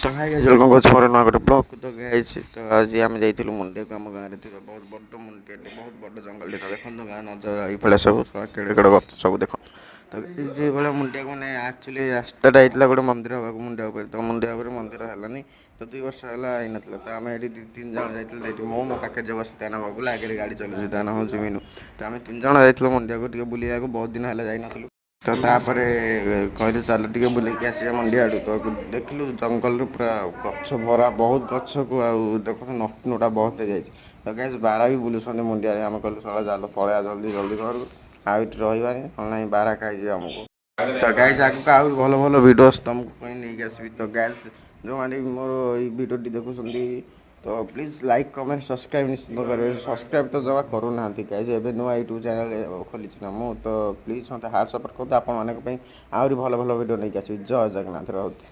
ତ high guys, welcome କରୁଛି ମୋର ନୂଆ ଗୋଟେ ବ୍ଲଗ୍। ତ ଗାଇଜ୍, ତ ଆଜି ଆମେ ଯାଇଥିଲୁ ମୁଣ୍ଡିଆକୁ। ଆମ ଗାଁରେ ଥିବା ବହୁତ ବଡ଼ ମୁଣ୍ଡିଆଟେ, ବହୁତ ବଡ଼ ଜଙ୍ଗଲଟେ। ତ ଦେଖନ୍ତୁ, ଗାଁ ନଜର ଏଇଭଳିଆ ସବୁ କେଡ଼େ କେଡ଼େ ଗଛ ସବୁ ଦେଖନ୍ତୁ। ତ ଯେଭଳିଆ ମୁଣ୍ଡିଆକୁ ମାନେ ଆକ୍ଚୁଆଲି ରାସ୍ତାଟା ହେଇଥିଲା ଗୋଟେ ମନ୍ଦିର ହେବାକୁ ମୁଣ୍ଡିଆ ଉପରେ। ତ ମୁଣ୍ଡିଆ ଉପରେ ମନ୍ଦିର ହେଲାନି, ତ 2 ବର୍ଷ ହେଲା ହେଇନଥିଲା। ତ ଆମେ ଏଠି ଦୁଇ ତିନି ଜଣ ଯାଇଥିଲୁ। ଏଠି ମୁଁ, ମୋ ପାଖରେ ଯେଉଁ ବସି ତା ନାଁ ବବୁଲା, ଆଗରେ ଗାଡ଼ି ଚଲାଉଛି ତା ନାଁ ହେଉଛି ମିନୁ। ତ ଆମେ ତିନି ଜଣ ଯାଇଥିଲୁ ମୁଣ୍ଡିଆକୁ ଟିକେ ବୁଲିବାକୁ, ବହୁତ ଦିନ ହେଲା ଯାଇନଥିଲୁ। ତ ତାପରେ କହିଲୁ, ଚାଲ ଟିକେ ବୁଲିକି ଆସିବା ମୁଣ୍ଡିଆ ଆଡ଼ୁ। ତ ଦେଖିଲୁ ଜଙ୍ଗଲରୁ ପୁରା ଗଛ ଭରା, ବହୁତ ଗଛକୁ। ଆଉ ଦେଖନ୍ତୁ, ନଟୁଟା ବହୁତ ହେଇଯାଇଛି। ତ ଗାଇଜ୍, ବାରା ବି ବୁଲୁଛନ୍ତି ମୁଣ୍ଡିଆରେ। ଆମେ କହିଲୁ, ଶଳା ଚାଲ ପଳେଇବା ଜଲ୍ଦି ଜଲ୍ଦି ଘରକୁ, ଆଉ ଏଠି ରହିବାନି, ନହେଲେ ନାହିଁ ବାରା ଖାଇଯିବ ଆମକୁ। ତ ଗାଇଜ୍, ଆଗକୁ ଆହୁରି ଭଲ ଭଲ ଭିଡ଼ିଓସ୍ ତମକୁ ପାଇଁ ନେଇକି ଆସିବି। ତ ଗାଇଜ୍, ଯେଉଁମାନେ ବି ମୋର ଏଇ ଭିଡ଼ିଓଟି ଦେଖୁଛନ୍ତି, ତ ପ୍ଲିଜ୍ ଲାଇକ୍, କମେଣ୍ଟ, ସବସ୍କ୍ରାଇବ୍ ନିଶ୍ଚିତ କରିବେ। ସବସ୍କ୍ରାଇବ୍ ତ ଜମା କରୁନାହାନ୍ତି ଗାଇଜ୍। ଏବେ ନୂଆ ୟୁଟ୍ୟୁବ୍ ଚ୍ୟାନେଲ୍ ଖୋଲିଛି ନା ମୁଁ, ତ ପ୍ଲିଜ୍ ମୋତେ ହାର୍ଟ ସପୋର୍ଟ କରନ୍ତୁ। ଆପଣମାନଙ୍କ ପାଇଁ ଆହୁରି ଭଲ ଭଲ ଭିଡ଼ିଓ ନେଇକି ଆସିବି। ଜୟ ଜଗନ୍ନାଥ, ରହୁଛି।